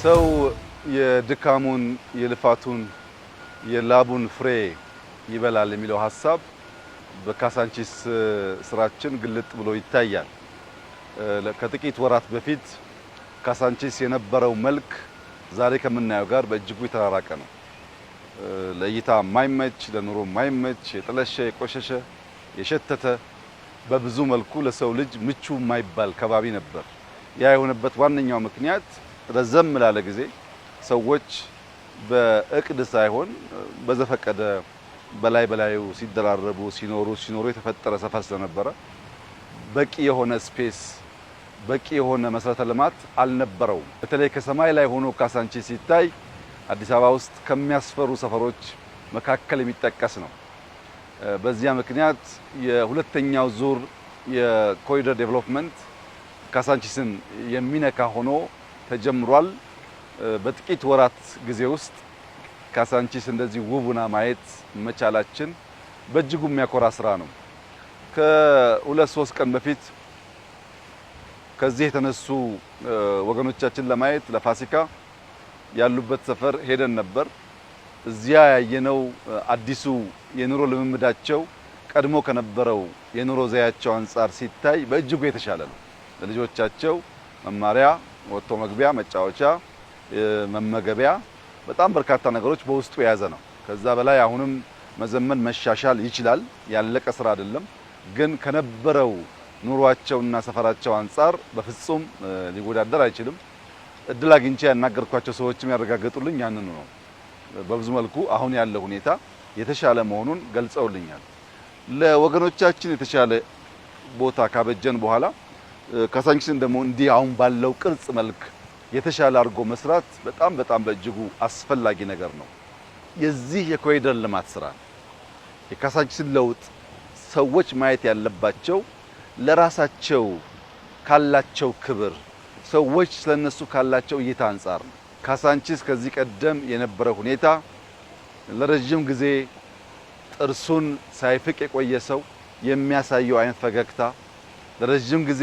ሰው የድካሙን፣ የልፋቱን፣ የላቡን ፍሬ ይበላል የሚለው ሀሳብ በካሳንቺስ ስራችን ግልጥ ብሎ ይታያል። ከጥቂት ወራት በፊት ካሳንቺስ የነበረው መልክ ዛሬ ከምናየው ጋር በእጅጉ የተራራቀ ነው። ለእይታ የማይመች፣ ለኑሮ የማይመች፣ የጠለሸ፣ የቆሸሸ፣ የሸተተ፣ በብዙ መልኩ ለሰው ልጅ ምቹ የማይባል ከባቢ ነበር። ያ የሆነበት ዋነኛው ምክንያት ረዘም ላለ ጊዜ ሰዎች በእቅድ ሳይሆን በዘፈቀደ በላይ በላዩ ሲደራረቡ ሲኖሩ ሲኖሩ የተፈጠረ ሰፈር ስለነበረ በቂ የሆነ space፣ በቂ የሆነ መሰረተ ልማት አልነበረውም። በተለይ ከሰማይ ላይ ሆኖ ካሳንቺስ ሲታይ አዲስ አበባ ውስጥ ከሚያስፈሩ ሰፈሮች መካከል የሚጠቀስ ነው። በዚያ ምክንያት የሁለተኛው ዙር የኮሪደር development ካሳንቺስን የሚነካ ሆኖ ተጀምሯል። በጥቂት ወራት ጊዜ ውስጥ ካሳንቺስ እንደዚህ ውብ ሆና ማየት መቻላችን በእጅጉ የሚያኮራ ስራ ነው። ከሁለት ሶስት ቀን በፊት ከዚህ የተነሱ ወገኖቻችን ለማየት ለፋሲካ ያሉበት ሰፈር ሄደን ነበር። እዚያ ያየነው አዲሱ የኑሮ ልምምዳቸው ቀድሞ ከነበረው የኑሮ ዘያቸው አንጻር ሲታይ በእጅጉ የተሻለ ነው። ለልጆቻቸው መማሪያ፣ ወጥቶ መግቢያ፣ መጫወቻ፣ መመገቢያ፣ በጣም በርካታ ነገሮች በውስጡ የያዘ ነው። ከዛ በላይ አሁንም መዘመን መሻሻል ይችላል። ያለቀ ስራ አይደለም። ግን ከነበረው ኑሯቸውና ሰፈራቸው አንጻር በፍጹም ሊወዳደር አይችልም። እድል አግኝቼ ያናገርኳቸው ሰዎችም ያረጋገጡልኝ ያንኑ ነው። በብዙ መልኩ አሁን ያለው ሁኔታ የተሻለ መሆኑን ገልጸውልኛል። ለወገኖቻችን የተሻለ ቦታ ካበጀን በኋላ ካሳንቺስን ደግሞ እንዲህ አሁን ባለው ቅርጽ መልክ የተሻለ አድርጎ መስራት በጣም በጣም በእጅጉ አስፈላጊ ነገር ነው። የዚህ የኮሪደር ልማት ስራ የካሳንቺስን ለውጥ ሰዎች ማየት ያለባቸው ለራሳቸው ካላቸው ክብር፣ ሰዎች ስለነሱ ካላቸው እይታ አንጻር ነው። ካሳንቺስ ከዚህ ቀደም የነበረ ሁኔታ ለረጅም ጊዜ ጥርሱን ሳይፍቅ የቆየ ሰው የሚያሳየው አይነት ፈገግታ፣ ለረጅም ጊዜ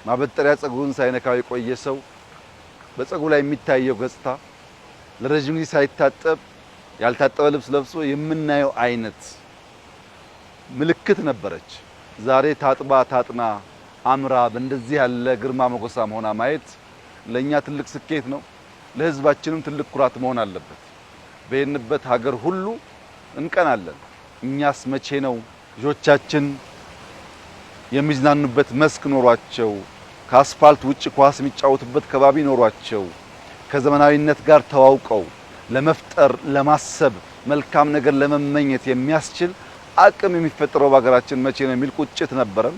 ማበጠሪያ ጸጉሩን ሳይነካው የቆየ ሰው በጸጉሩ ላይ የሚታየው ገጽታ፣ ለረጅም ጊዜ ሳይታጠብ ያልታጠበ ልብስ ለብሶ የምናየው አይነት ምልክት ነበረች። ዛሬ ታጥባ ታጥና አምራ በእንደዚህ ያለ ግርማ ሞገሳም ሆና ማየት ለኛ ትልቅ ስኬት ነው። ለሕዝባችንም ትልቅ ኩራት መሆን አለበት። በሄድንበት ሀገር ሁሉ እንቀናለን። እኛስ መቼ ነው ልጆቻችን የሚዝናኑበት መስክ ኖሯቸው፣ ከአስፋልት ውጭ ኳስ የሚጫወቱበት ከባቢ ኖሯቸው፣ ከዘመናዊነት ጋር ተዋውቀው ለመፍጠር፣ ለማሰብ፣ መልካም ነገር ለመመኘት የሚያስችል አቅም የሚፈጠረው በሀገራችን መቼ ነው የሚል ቁጭት ነበረን።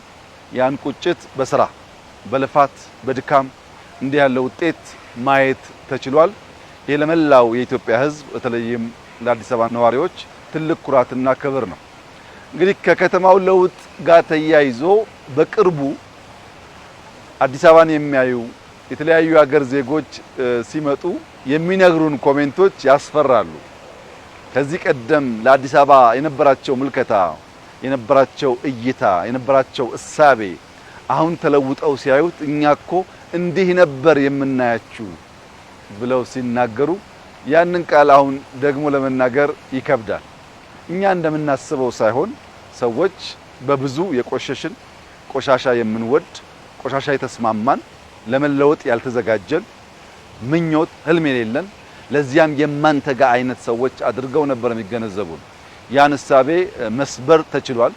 ያን ቁጭት በስራ፣ በልፋት፣ በድካም እንዲህ ያለ ውጤት ማየት ተችሏል። ይህ ለመላው የኢትዮጵያ ሕዝብ በተለይም ለአዲስ አበባ ነዋሪዎች ትልቅ ኩራትና ክብር ነው። እንግዲህ ከከተማው ለውጥ ጋር ተያይዞ በቅርቡ አዲስ አበባን የሚያዩ የተለያዩ ሀገር ዜጎች ሲመጡ የሚነግሩን comment ኦች ያስፈራሉ። ከዚህ ቀደም ለአዲስ አበባ የነበራቸው ምልከታ፣ የነበራቸው እይታ፣ የነበራቸው እሳቤ አሁን ተለውጠው ሲያዩት እኛ እኮ እንዲህ ነበር የምናያችሁ ብለው ሲናገሩ ያንን ቃል አሁን ደግሞ ለመናገር ይከብዳል። እኛ እንደምናስበው ሳይሆን ሰዎች በብዙ የቆሸሽን፣ ቆሻሻ የምንወድ፣ ቆሻሻ የተስማማን፣ ለመለወጥ ያልተዘጋጀን፣ ምኞት ህልም የሌለን፣ ለዚያም የማንተጋ አይነት ሰዎች አድርገው ነበር የሚገነዘቡን። ያን እሳቤ መስበር ተችሏል።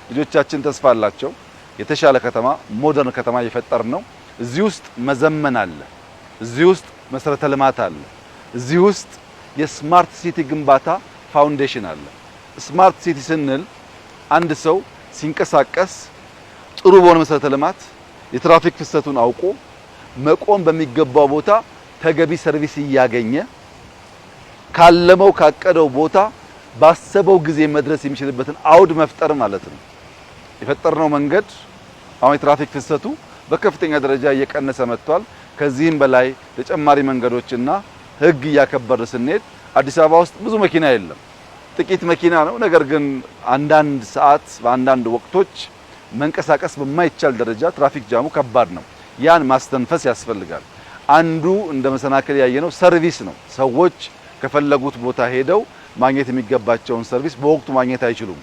ልጆቻችን ተስፋ አላቸው። የተሻለ ከተማ፣ modern ከተማ እየፈጠርን ነው። እዚህ ውስጥ መዘመን አለ። እዚህ ውስጥ መሰረተ ልማት አለ። እዚህ ውስጥ የ smart city ግንባታ foundation አለ። Smart city ስንል አንድ ሰው ሲንቀሳቀስ ጥሩ በሆነ መሰረተ ልማት የትራፊክ ፍሰቱን አውቆ መቆም በሚገባው ቦታ ተገቢ service እያገኘ ካለመው ካቀደው ቦታ ባሰበው ጊዜ መድረስ የሚችልበትን አውድ መፍጠር ማለት ነው። የፈጠርነው መንገድ አሁን የትራፊክ ፍሰቱ በከፍተኛ ደረጃ እየቀነሰ መጥቷል። ከዚህም በላይ ተጨማሪ መንገዶችና ሕግ እያከበርን ስንሄድ አዲስ አበባ ውስጥ ብዙ መኪና የለም፣ ጥቂት መኪና ነው። ነገር ግን አንዳንድ ሰዓት በአንዳንድ ወቅቶች መንቀሳቀስ በማይቻል ደረጃ traffic jam ኡ ከባድ ነው። ያን ማስተንፈስ ያስፈልጋል። አንዱ እንደ መሰናክል ያየነው service ነው። ሰዎች ከፈለጉት ቦታ ሄደው ማግኘት የሚገባቸውን service በወቅቱ ማግኘት አይችሉም።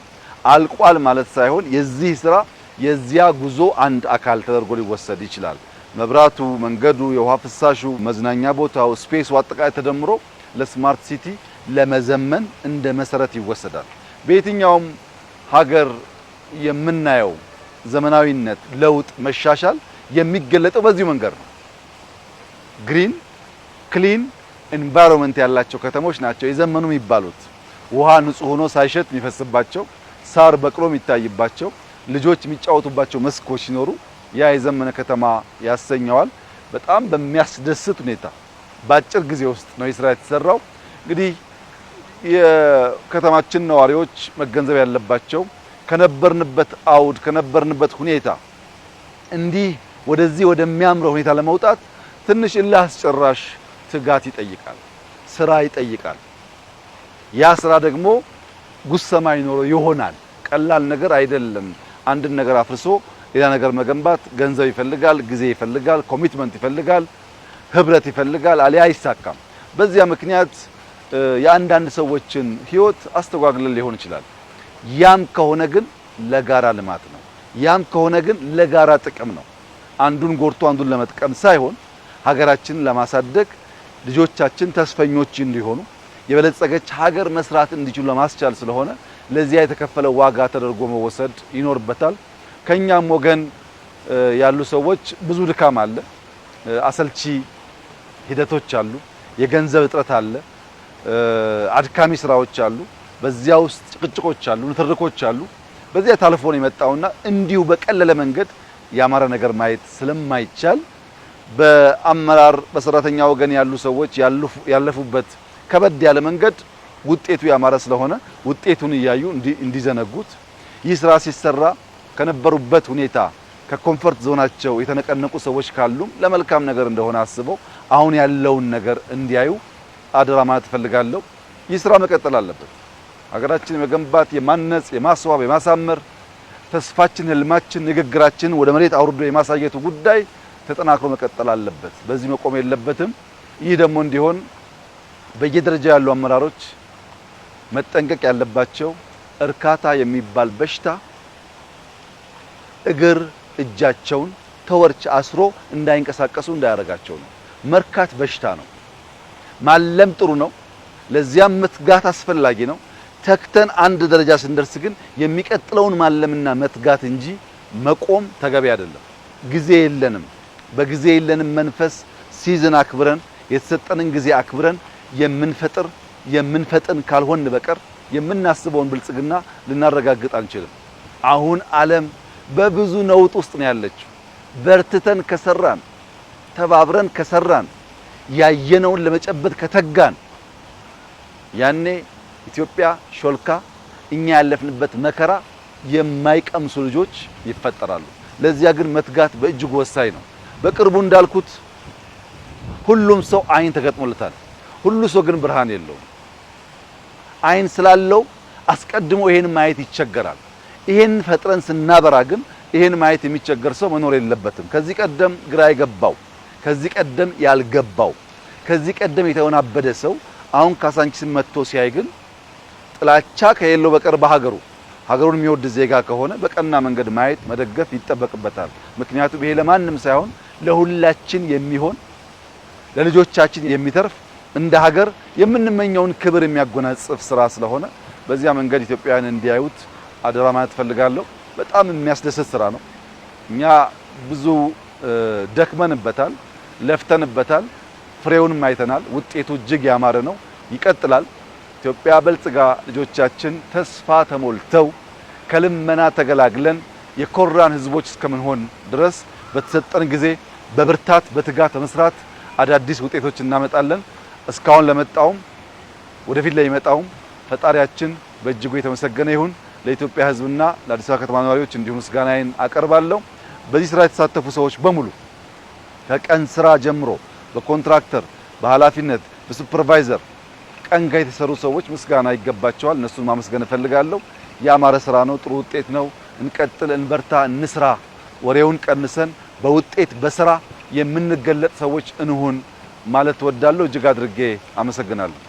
አልቋል ማለት ሳይሆን የዚህ ስራ የዚያ ጉዞ አንድ አካል ተደርጎ ሊወሰድ ይችላል። መብራቱ፣ መንገዱ፣ የውሃ ፍሳሹ፣ መዝናኛ ቦታው፣ space ኡ አጠቃላይ ተደምሮ ለ smart city ለመዘመን እንደ መሰረት ይወሰዳል። በየትኛውም ሀገር የምናየው ዘመናዊነት፣ ለውጥ፣ መሻሻል የሚገለጠው በዚሁ መንገድ ነው። Green clean environment ያላቸው ከተሞች ናቸው የዘመኑ የሚባሉት። ውሃ ንጹህ ሆኖ ሳይሸት የሚፈስባቸው፣ ሳር በቅሎ የሚታይባቸው፣ ልጆች የሚጫወቱባቸው መስኮች ሲኖሩ ያ የዘመነ ከተማ ያሰኘዋል። በጣም በሚያስደስት ሁኔታ በአጭር ጊዜ ውስጥ ነው ስራ የተሰራው። እንግዲህ የከተማችን ነዋሪዎች መገንዘብ ያለባቸው ከነበርንበት አውድ ከነበርንበት ሁኔታ እንዲህ ወደዚህ ወደሚያምረው ሁኔታ ለመውጣት ትንሽ እልህ አስጨራሽ ትጋት ይጠይቃል፣ ስራ ይጠይቃል። ያ ስራ ደግሞ ጉሰማ ይኖረው ይሆናል። ቀላል ነገር አይደለም። አንድን ነገር አፍርሶ ሌላ ነገር መገንባት ገንዘብ ይፈልጋል፣ ጊዜ ይፈልጋል፣ commitment ይፈልጋል፣ ህብረት ይፈልጋል። አሊያ አይሳካም። በዚያ ምክንያት የአንዳንድ ሰዎችን ህይወት አስተጓግለን ሊሆን ይችላል። ያም ከሆነ ግን ለጋራ ልማት ነው። ያም ከሆነ ግን ለጋራ ጥቅም ነው። አንዱን ጎድቶ አንዱን ለመጥቀም ሳይሆን ሀገራችንን ለማሳደግ ልጆቻችን ተስፈኞች እንዲሆኑ የበለጸገች ሀገር መስራት እንዲችሉ ለማስቻል ስለሆነ ለዚያ የተከፈለ ዋጋ ተደርጎ መወሰድ ይኖርበታል። ከኛም ወገን ያሉ ሰዎች ብዙ ድካም አለ፣ አሰልቺ ሂደቶች አሉ፣ የገንዘብ እጥረት አለ፣ አድካሚ ስራዎች አሉ፣ በዚያ ውስጥ ጭቅጭቆች አሉ፣ ንትርኮች አሉ። በዚያ ታልፎ ነው የመጣውና እንዲሁ በቀለለ መንገድ ያማረ ነገር ማየት ስለማይቻል በአመራር በሰራተኛ ወገን ያሉ ሰዎች ያለፉበት ከበድ ያለ መንገድ ውጤቱ ያማረ ስለሆነ ውጤቱን እያዩ እንዲዘነጉት ይህ ስራ ሲሰራ ከነበሩበት ሁኔታ ከ comfort zone ኣቸው የተነቀነቁ ሰዎች ካሉም ለመልካም ነገር እንደሆነ አስበው አሁን ያለውን ነገር እንዲያዩ አደራ ማለት እፈልጋለሁ። ይህ ስራ መቀጠል አለበት። ሀገራችን የመገንባት የማነጽ፣ የማስዋብ፣ የማሳመር ተስፋችን፣ ህልማችን፣ ንግግራችን ወደ መሬት አውርዶ የማሳየቱ ጉዳይ ተጠናክሮ መቀጠል አለበት። በዚህ መቆም የለበትም። ይህ ደግሞ እንዲሆን በየደረጃው ያሉ አመራሮች መጠንቀቅ ያለባቸው እርካታ የሚባል በሽታ እግር እጃቸውን ተወርች አስሮ እንዳይንቀሳቀሱ እንዳያደርጋቸው ነው። መርካት በሽታ ነው። ማለም ጥሩ ነው። ለዚያም መትጋት አስፈላጊ ነው። ተክተን አንድ ደረጃ ስንደርስ ግን የሚቀጥለውን ማለምና መትጋት እንጂ መቆም ተገቢ አይደለም። ጊዜ የለንም። በጊዜ የለንም መንፈስ season አክብረን የተሰጠንን ጊዜ አክብረን የምንፈጥር የምንፈጥን ካልሆን በቀር የምናስበውን ብልጽግና ልናረጋግጥ አንችልም። አሁን ዓለም በብዙ ነውጥ ውስጥ ነው ያለችው። በርትተን ከሰራን፣ ተባብረን ከሰራን፣ ያየነውን ለመጨበጥ ከተጋን ያኔ ኢትዮጵያ ሾልካ እኛ ያለፍንበት መከራ የማይቀምሱ ልጆች ይፈጠራሉ። ለዚያ ግን መትጋት በእጅጉ ወሳኝ ነው። በቅርቡ እንዳልኩት ሁሉም ሰው አይን ተገጥሞለታል። ሁሉ ሰው ግን ብርሃን የለውም። አይን ስላለው አስቀድሞ ይሄን ማየት ይቸገራል። ይሄን ፈጥረን ስናበራ ግን ይሄን ማየት የሚቸገር ሰው መኖር የለበትም። ከዚህ ቀደም ግራ የገባው፣ ከዚህ ቀደም ያልገባው፣ ከዚህ ቀደም የተወናበደ ሰው አሁን ካሳንቺስን መጥቶ ሲያይ ግን ጥላቻ ከሌለው በቀር በሀገሩ ሀገሩን የሚወድ ዜጋ ከሆነ በቀና መንገድ ማየት መደገፍ ይጠበቅበታል። ምክንያቱም ይሄ ለማንም ሳይሆን ለሁላችን የሚሆን ለልጆቻችን የሚተርፍ እንደ ሀገር የምንመኘውን ክብር የሚያጎናጽፍ ስራ ስለሆነ በዚያ መንገድ ኢትዮጵያውያን እንዲያዩት አደራ ማለት እፈልጋለሁ። በጣም የሚያስደስት ስራ ነው። እኛ ብዙ ደክመንበታል፣ ለፍተንበታል፣ ፍሬውንም አይተናል። ውጤቱ እጅግ ያማረ ነው። ይቀጥላል። ኢትዮጵያ በልጽጋ ልጆቻችን ተስፋ ተሞልተው ከልመና ተገላግለን የኮራን ሕዝቦች እስከምንሆን ድረስ በተሰጠን ጊዜ በብርታት በትጋት በመስራት አዳዲስ ውጤቶች እናመጣለን። እስካሁን ለመጣውም ወደፊት ለሚመጣውም ፈጣሪያችን በእጅጉ የተመሰገነ ይሁን። ለኢትዮጵያ ሕዝብና ለአዲስ አበባ ከተማ ነዋሪዎች እንዲሁም ምስጋናዬን አቀርባለሁ። በዚህ ስራ የተሳተፉ ሰዎች በሙሉ ከቀን ስራ ጀምሮ በ contractor፣ በኃላፊነት፣ በ supervisor ቀን ጋር የተሰሩ ሰዎች ምስጋና ይገባቸዋል። እነሱን ማመስገን እፈልጋለሁ። ያማረ ስራ ነው። ጥሩ ውጤት ነው። እንቀጥል፣ እንበርታ፣ እንስራ። ወሬውን ቀንሰን በውጤት በስራ የምንገለጥ ሰዎች እንሁን ማለት እወዳለሁ። እጅግ አድርጌ አመሰግናለሁ።